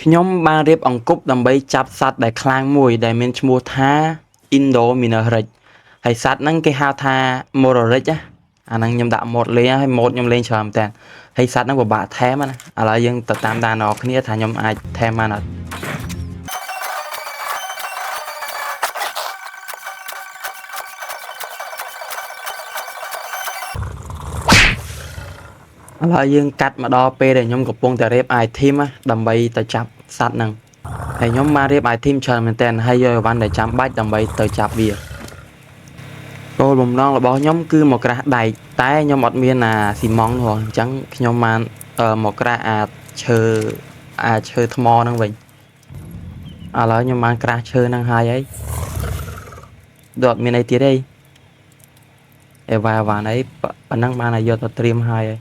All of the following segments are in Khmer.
ខ្ញុំបានរៀបអង្គប់ដើម្បីចាប់សត្វដែលខ្លាំងមួយដែលមានឈ្មោះថា Indominus Rex ហើយសត្វហ្នឹងគេហៅថា Motorex ណាអាហ្នឹងខ្ញុំដាក់ mod លេងហើយ mod ខ្ញុំលេងច្រើនមែនតើហើយសត្វហ្នឹងពិបាក tame ណាឥឡូវយើងទៅតាមដានដល់គ្នាថាខ្ញុំអាច tame បានអត់ ឥឡូវយើងកាត់មកដល់ពេលដែលខ្ញុំកំពុងតែរៀប item ណាដើម្បីទៅចាប់សត្វហ្នឹងហើយខ្ញុំបានរៀប item ច្រើនមែនតើហើយយកអីវ៉ាន់ដែលចាំបាច់ដើម្បីទៅចាប់វាគោលបំណងរបស់ខ្ញុំគឺមកក្រាស់ដែកតែខ្ញុំអត់មានអាស៊ីម៉ង់នោះអញ្ចឹងខ្ញុំបានមកក្រាស់អាឈើថ្មហ្នឹងវិញឥឡូវខ្ញុំបានក្រាស់ឈើហ្នឹងហើយហើយដូចអត់មានអីទៀតទេអេវ៉ាវ៉ានអីប៉ុណ្ណឹងបានឲ្យយកទៅត្រៀមហើយហើយ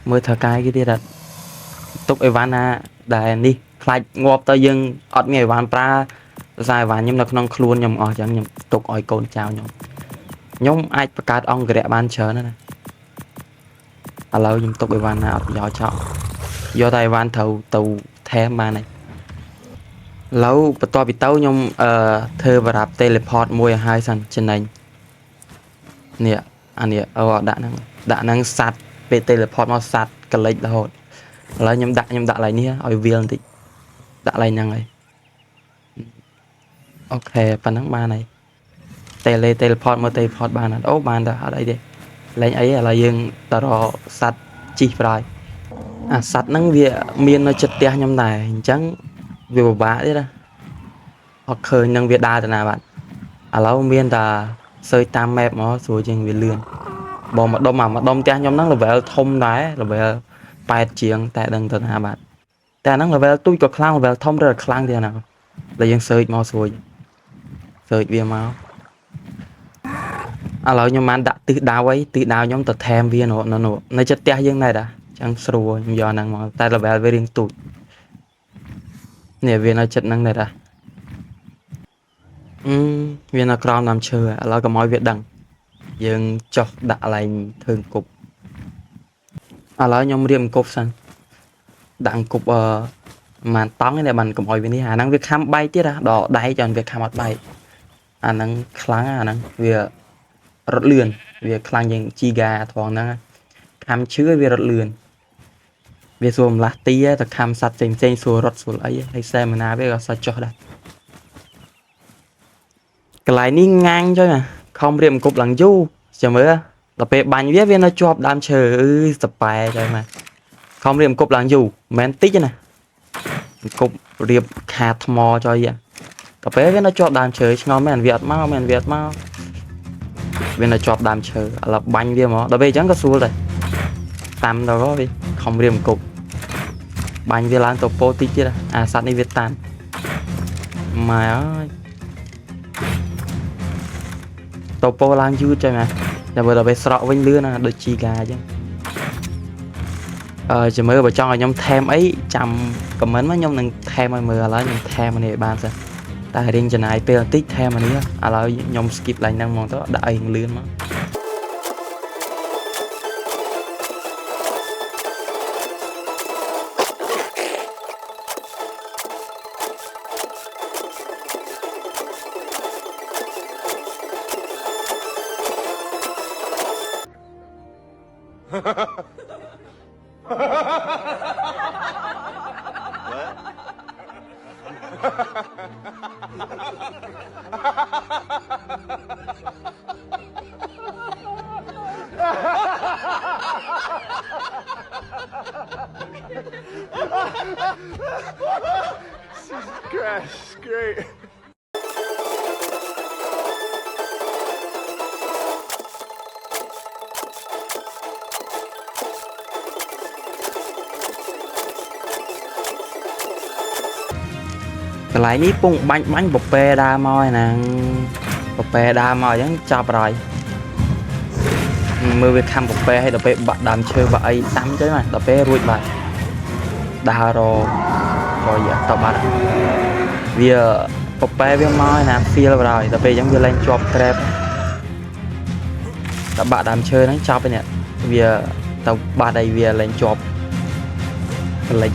មើលថកាយគេទៀតអត់ទុកអីវ៉ាន់ណាដែលនេះខ្លាចងាប់ទៅយើងអត់មានអីវ៉ាន់ប្រើដោយសារអីវ៉ាន់ខ្ញុំនៅក្នុងខ្លួនខ្ញុំអស់អញ្ចឹងខ្ញុំទុកឲ្យកូនចៅខ្ញុំខ្ញុំអាចបង្កើតអង្គរៈបានច្រើនណាស់ណាឥឡូវខ្ញុំទុកអីវ៉ាន់ណាអត់ប្រយោជន៍ចោលយកតែអីវ៉ាន់ត្រូវទៅថែមបានហើយឥឡូវបន្ទាប់ពីទៅខ្ញុំធ្វើបារាប់ teleport មួយឲ្យហើយសិនចំណេញនេះអានេះអូអត់ដាក់ហ្នឹងដាក់ហ្នឹងសัตว์ពេល teleport មកសัตว์កលិចរហូតឥឡូវខ្ញុំដាក់ឡើងនេះឲ្យវាលបន្តិចដាក់ឡើងហ្នឹងហើយ OK ប៉ណ្ណឹងបានហើយ teleport មក teleport បានអត់អូបានតើអត់អីទេលែងអីឥឡូវយើងទៅរកសัตว์ជីកប្រយអាសัตว์ហ្នឹងវាមាននៅចិត្តផ្ទះខ្ញុំដែរអញ្ចឹងវាពិបាកទៀតណាអត់ឃើញនឹងវាដើរទៅណាបាត់ឥឡូវមានតែ search តាម map មកស្រួលជាងវាលឿន បងមកដុំអាមកដុំផ្ទះខ្ញុំហ្នឹង level ធំដែរ level 8ជាងតែដឹងទៅណាបាទតែអាហ្នឹង level ទូចក៏ខ្លាំង level ធំរឹតខ្លាំងទៀតណាតែយើង search មកស្រួល search វាមកឥឡូវខ្ញុំបានដាក់ទិសដៅអីទិសដៅខ្ញុំទៅ tame វានៅនៅនៅចិត្តផ្ទះយើងដែរតាចឹងស្រួលខ្ញុំយកអាហ្នឹងមកតែ level វារៀងទូចនេះវានៅចិត្តហ្នឹងដែរតាអឺវានៅក្រោមដើមឈើឥឡូវកុំឲ្យវាដឹង យើងចុះដាក់កន្លែងធ្វើអង្គប់ឥឡូវខ្ញុំរៀបអង្គប់សិនដាក់អង្គប់ប្រហែលតង់ឯនេះបានកុំឲ្យវានេះអាហ្នឹងវាខំបែកទៀតណាដល់ដែកចង់វាខំអត់បែកអាហ្នឹងខ្លាំងអាហ្នឹងវារត់លឿនវាខ្លាំងជាងជីហ្គាត្រង់ហ្នឹងខំឈឺវារត់លឿនវាសួរម្លាស់ទីទៅខំសัตว์ផ្សេងផ្សេងសួររត់សួរអីហើយសែមណាវាក៏សោះចុះដែរកន្លែងនេះងាំងចុះណាខំរៀបអង្គប់ឡើងយូរចាំមើលដល់ពេលបាញ់វាវានៅជាប់ដើមឈើអឺសប៉ែចុះមកខំរៀបអង្គប់ឡើងយូរមិនមែនតិចទេណាអង្គប់រៀបខាតថ្មចុយដល់ពេលវានៅជាប់ដើមឈើឆ្ងល់មែនវាអត់មកមែនវាអត់មកវានៅជាប់ដើមឈើឥឡូវបាញ់វាមកដល់ពេលអញ្ចឹងក៏ស្រួលដែរតាមទៅវាខំរៀបអង្គប់បាញ់វាឡើងទៅពោតិចទៀតអាសត្វនេះវាតាន់ម៉ែអើយ តពោឡើងយឺតចឹងណាតែបើដល់ពេលស្រក់វិញលឿនណាដូចជីកាអញ្ចឹងចាំមើលបើចង់ឲ្យខ្ញុំ tame អីចាំ comment មកខ្ញុំនឹង tame ឲ្យមើលឥឡូវខ្ញុំ tame អានេះឲ្យបានសិនតែរៀងចំណាយពេលបន្តិច tame អានេះឥឡូវខ្ញុំ skip ឡើងហ្នឹងហ្មងទៅដាក់ឲ្យលឿនមក Crash, great. កន្លែងនេះពងបាញ់បាញ់ពពែដើរមកឯហ្នឹងពពែដើរមកអញ្ចឹងចាប់ហើយមើលវាខំពពែឲ្យដល់ពេលបាក់ដើមឈើបាក់អីតាំចឹងណាដល់ពេលរួចបាត់ដើរររយតបាត់វាពពែវាមកឯណា feel បណ្ដោយដល់ពេលអញ្ចឹងវាលែងជាប់ trap ដល់បាក់ដើមឈើហ្នឹងចាប់ឯនេះវាទៅបាត់អីវាលែងជាប់កលិច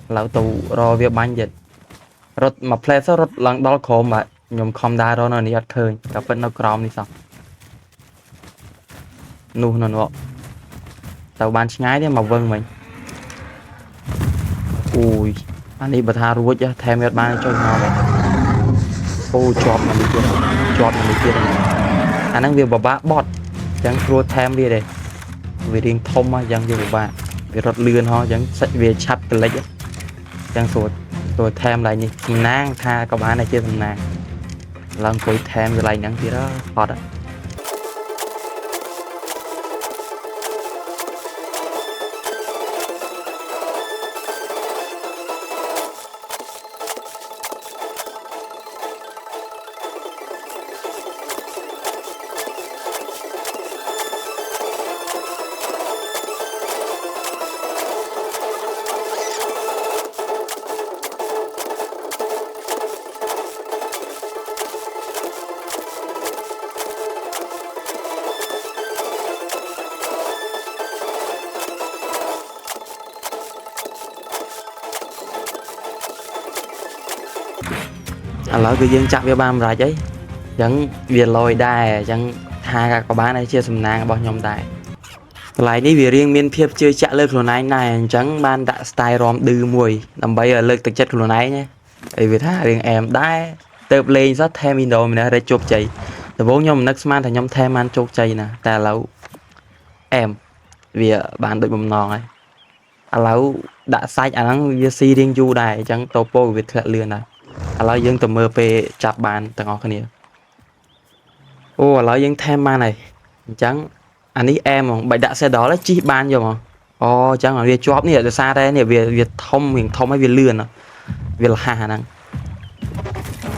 ឥឡូវទៅរកវាបាញ់ទៀតរត់មួយផ្លែសោះរត់ឡើងដល់ក្រោមបាទខ្ញុំខំដើររកនៅនេះអត់ឃើញតែពិតនៅក្រោមនេះសោះនោះនៅនោះទៅបានឆ្ងាយទេមកវឹងវិញអូយអានេះបើថារួចថែមវាអត់បានចុចមកវិញអូជាប់មកនេះទៀតជាប់មកនេះទៀតអាហ្នឹងវាបបាក់បត់អញ្ចឹងស្រួលថែមវាទេវារៀងធំអញ្ចឹងវាពិបាកវារត់លឿនហោះអញ្ចឹងសាច់វាឆាប់កលិចអញ្ចឹងស្រួលស្រួលថែមឡើងនេះសំណាងថាក៏បានដែរជាសំណាងឡើងអង្គុយថែមកន្លែងហ្នឹងទៀតហត់។ ឥឡូវគឺយើងចាប់វាបានសម្រេចអីអញ្ចឹងវាលយដែរអញ្ចឹងថាក៏បានដែរជាសំណាងរបស់ខ្ញុំដែរកន្លែងនេះវារៀងមានភាពជឿជាក់លើខ្លួនឯងដែរអញ្ចឹងបានដាក់ style រំឌឺមួយដើម្បីឲ្យលើកទឹកចិត្តខ្លួនឯងណាអីវាថារៀងអែមដែរទៅលេងសោះថែម Indominus Rex ជោគជ័យដំបូងខ្ញុំមិននឹកស្មានថាខ្ញុំថែមបានជោគជ័យណាតែឥឡូវអែមវាបានដូចបំណងហើយឥឡូវដាក់សាច់អាហ្នឹងវាស៊ីរៀងយូរដែរអញ្ចឹងតូប៉ូវាធ្លាក់លឿនដែរឥឡូវយើងទៅមើលពេលចាប់បានទាំងអស់គ្នាអូឥឡូវយើងថែមបានហើយអញ្ចឹងអានេះអែមហ្មងបើដាក់ saddle ជីកបានយកហ្មងអូអញ្ចឹងវាជាប់នេះដោយសារតែនេះវាវាធំរៀងធំហើយវាលឿនវាលះអាហ្នឹង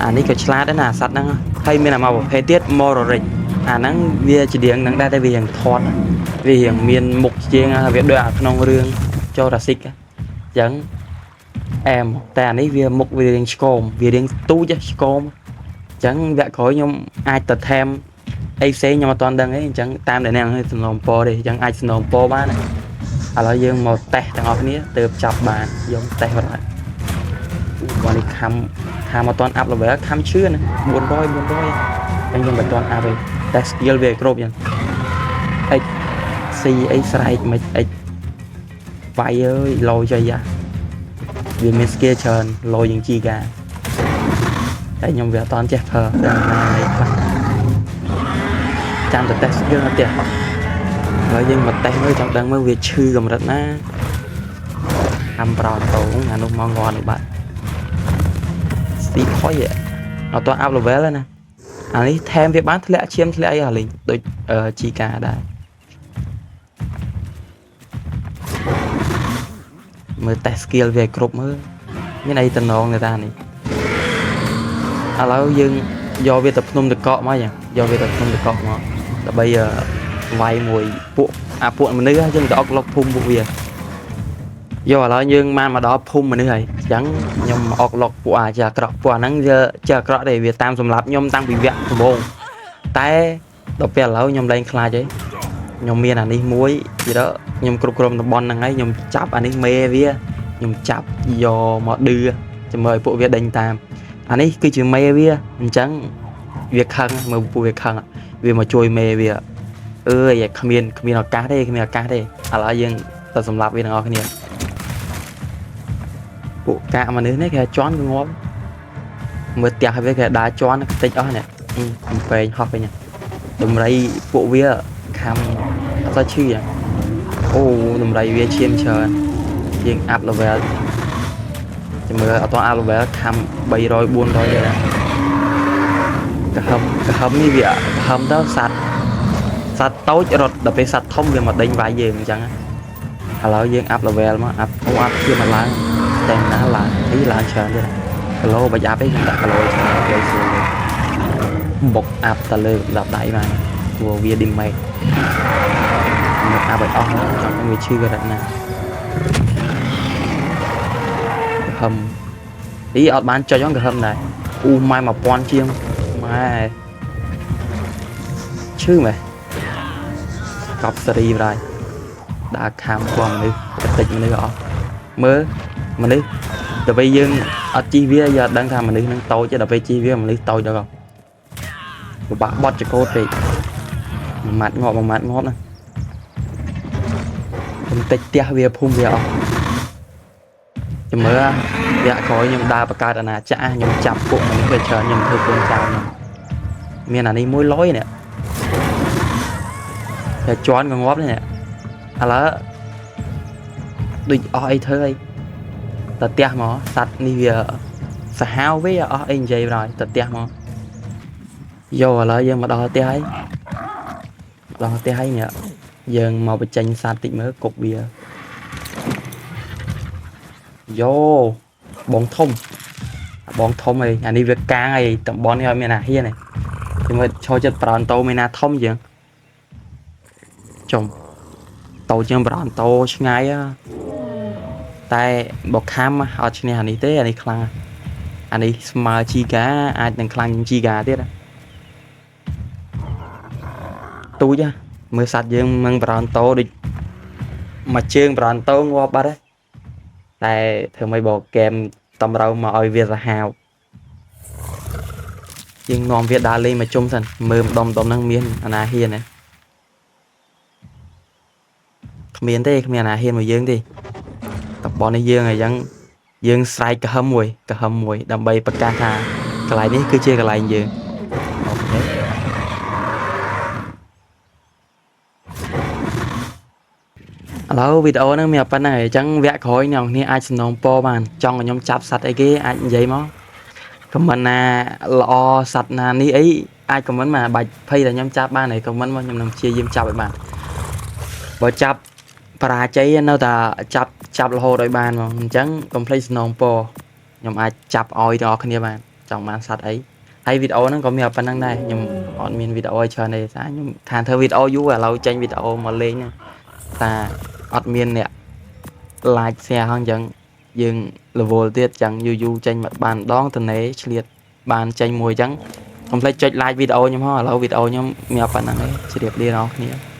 អានេះក៏ឆ្លាតដែរណាអាសត្វហ្នឹងហើយមានអាមកប្រភេទទៀត Morerex អាហ្នឹងវាជារៀងហ្នឹងដែរតែវារៀងធាត់វារៀងមានមុខជាងវាដូចអាក្នុងរឿង Jurassic អញ្ចឹងអែមតែអានេះវាមុខវារៀងឆ្កោមវារៀងទូចឆ្កោមអញ្ចឹងវគ្គក្រោយខ្ញុំអាចទៅថែមអីផ្សេងខ្ញុំអត់ទាន់ដឹងទេអញ្ចឹងតាមដែលអ្នកសំណូមពរទេអញ្ចឹងអាចសំណូមពរបានឥឡូវយើងមកតេស្តទាំងអស់គ្នាទើបចាប់បានយកតេស្តបណ្ដោយបងនេះខំខាំអត់ទាន់ up level ខំឈឿណា400 400អញ្ចឹងខ្ញុំមិនទាន់ up ទេតែ skill វាគ្រប់យ៉ាង X C អីស្រែកមិន X វាយអើយលយចៃយ៉ាវាមាន skill ច្រើនលយជាង Giga តែខ្ញុំវាអត់តាន់ចេះប្រើតែណាអីខ្លះចាំតែ test skill នៅផ្ទះឥឡូវយើងមកតេស្តមើលចង់ដឹងមើលវាឈឺកម្រិតណាខំប្រោតោអានោះមកងន់នេះបាត់ស៊ីផុយអត់ត up level ទេណាអានេះថែមវាបានធ្លាក់ឈាមធ្លាក់អីអាលេងដូច Giga ដែរមើល test skill វាឲ្យគ្រប់មើលមានអីតំណងទៅតានេះឥឡូវយើងយកវាទៅភ្នំតកកមកយ៉ាងយកវាទៅភ្នំតកកមកដើម្បីវាយមួយពួកអាពួកមនុស្សយើងទៅអុកលុកភូមិពួកវាយកឥឡូវយើងបានមកដល់ភូមិមនុស្សហើយអញ្ចឹងខ្ញុំមកអុកលុកពួកអាជាអាក្រក់ពួកអាហ្នឹងវាជាអាក្រក់ទេវាតាមសម្លាប់ខ្ញុំតាំងពីវគ្គដំបូងតែដល់ពេលឥឡូវខ្ញុំលែងខ្លាចហើយខ្ញុំមានអានេះមួយទៀតខ្ញុំគ្រប់គ្រងតំបន់ហ្នឹងហើយខ្ញុំចាប់អានេះមេវាខ្ញុំចាប់យកមកឌឺចាំមើលឲ្យពួកវាដេញតាមអានេះគឺជាមេវាអញ្ចឹងវាខឹងមើលពួកវាខឹងវាមកជួយមេវាអើយគ្មានគ្មានឱកាសទេគ្មានឱកាសទេឥឡូវយើងទៅសម្លាប់វាទាំងអស់គ្នាពួកកាកមនុស្សនេះគេជន់ក៏ងាប់មើលផ្ទះវាគេដើរជន់តិចអស់នេះកំពែងហោះវិញដំរីពួកវាខំអត់សូវឈឺអូដំរីវាឈាមច្រើនយើង up level ចាំមើលអត់ត up level ខំ300 400ទេណាក្រហមក្រហមនេះវាក្រហមទៅសัตว์សត្វតូចរត់ដល់ពេលសត្វធំវាមកដេញវាយយើងអញ្ចឹងឥឡូវយើង up level មក up អូ up ជាមកឡើងតែណាឡើងអីឡើងច្រើនទៀតគីឡូបើ up ឯងខ្ញុំដាក់គីឡូច្រើនគេស្រួលបុក up ទៅលើកម្ដាប់ដៃមកព្រោះវា damage មក up ឲ្យអស់ចង់វាឈឺក៏រត់ណាក្រហមអីអត់បានចុចហ្នឹងក្រហមដែរអូម៉ែ1000ជាងម៉ែឈឺមែនកប់សេរីបណ្ដោយដើរខាំពណ៌មនុស្សបន្តិចមនុស្សអស់មើល មនុស្សដល់ពេលយើងអត់ជិះវាយើងអត់ដឹងថាមនុស្សនឹងតូចទេដល់ពេលជិះវាមនុស្សតូចដល់ក៏ពិបាកបត់ចកោតពេកមួយម៉ាត់ងាប់មួយម៉ាត់ងាប់ណាខ្ញុំតិចផ្ទះវាភូមិវាអស់ចាំមើលវគ្គក្រោយខ្ញុំដើរបង្កើតអាណាចក្រខ្ញុំចាប់ពួកមនុស្សវាច្រើនខ្ញុំធ្វើកូនចៅខ្ញុំមានអានេះមួយលយនេះតែជន់ក៏ងាប់ដែរនេះឥឡូវដូចអស់អីធ្វើអីទៅផ្ទះមកសត្វនេះវាសាហាវវាអស់អីនិយាយបណ្ដោយទៅផ្ទះមកយកឥឡូវយើងមកដល់ផ្ទះហើយមកដល់ផ្ទះហើយនេះយើងមកបញ្ចេញសត្វតិចមើលគប់វាយោបងធំបងធំអីអានេះវាកាងអីតំបន់នេះឲ្យមានអាហ៊ានឯងគេមើលឈរចិត្តប្រនតោមានណាធំជាងចំតូចជាងប្រនតោឆ្ងាយហ៎តែបើខំអត់ឈ្នះអានេះទេអានេះខ្លាំងអានេះស្មើជីកាអាចនឹងខ្លាំងជាងជីកាទៀតណាទូចហ៎មើលសត្វយើងនឹងប្រនតោដូចមួយជើងប្រនតោងាប់បាត់ហ៎តែធ្វើម៉េចបើហ្គេមតម្រូវមកឲ្យវាសាហាវយើងនាំវាដើរលេងមកជុំសិនមើលម្ដុំម្ដុំហ្នឹងមានអាណាហ៊ានណាគ្មានទេគ្មានអាណាហ៊ានមកយើងទេតំបន់នេះយើងអញ្ចឹងយើងស្រែកក្រហឹមមួយក្រហឹមមួយដើម្បីប្រកាសថាកន្លែងនេះគឺជាកន្លែងយើង OK ឥឡូវវីដេអូហ្នឹងមានប៉ុណ្្នឹងហើយអញ្ចឹងវគ្គក្រោយអ្នកនរគ្នាអាចសំណូមពរបានចង់ឲ្យខ្ញុំចាប់សត្វអីគេអាចនិយាយមក comment ណាល្អសត្វណានេះអីអាច comment មកបាច់ភ័យតែខ្ញុំចាប់បានហើយ comment មកខ្ញុំនឹងព្យាយាមចាប់ឲ្យបានបើចាប់បរាជ័យនៅតែចាប់ចាប់រហូតឲ្យបានហ្មងអញ្ចឹងកុំភ្លេចសំណូមពរខ្ញុំអាចចាប់ឲ្យទាំងអស់គ្នាបានចង់បានសត្វអីហើយវីដេអូហ្នឹងក៏មានប៉ុណ្្នឹងដែរខ្ញុំអត់មានវីដេអូឲ្យច្រើនទេថាខ្ញុំខានធ្វើវីដេអូយូរឥឡូវចេញវីដេអូមកលេងហ្នឹងថាអត់មានអ្នក like share ហ្នឹងអញ្ចឹងយើងរវល់ទៀតអញ្ចឹងយូរយូរចេញមកបានម្ដងតនេឆ្លៀតបានចេញមួយអញ្ចឹងកុំភ្លេចចុច like វីដេអូខ្ញុំហ៎ឥឡូវវីដេអូខ្ញុំមានប៉ុណ្្នឹងឯងជម្រាបលាដល់អ្នកគ្នា។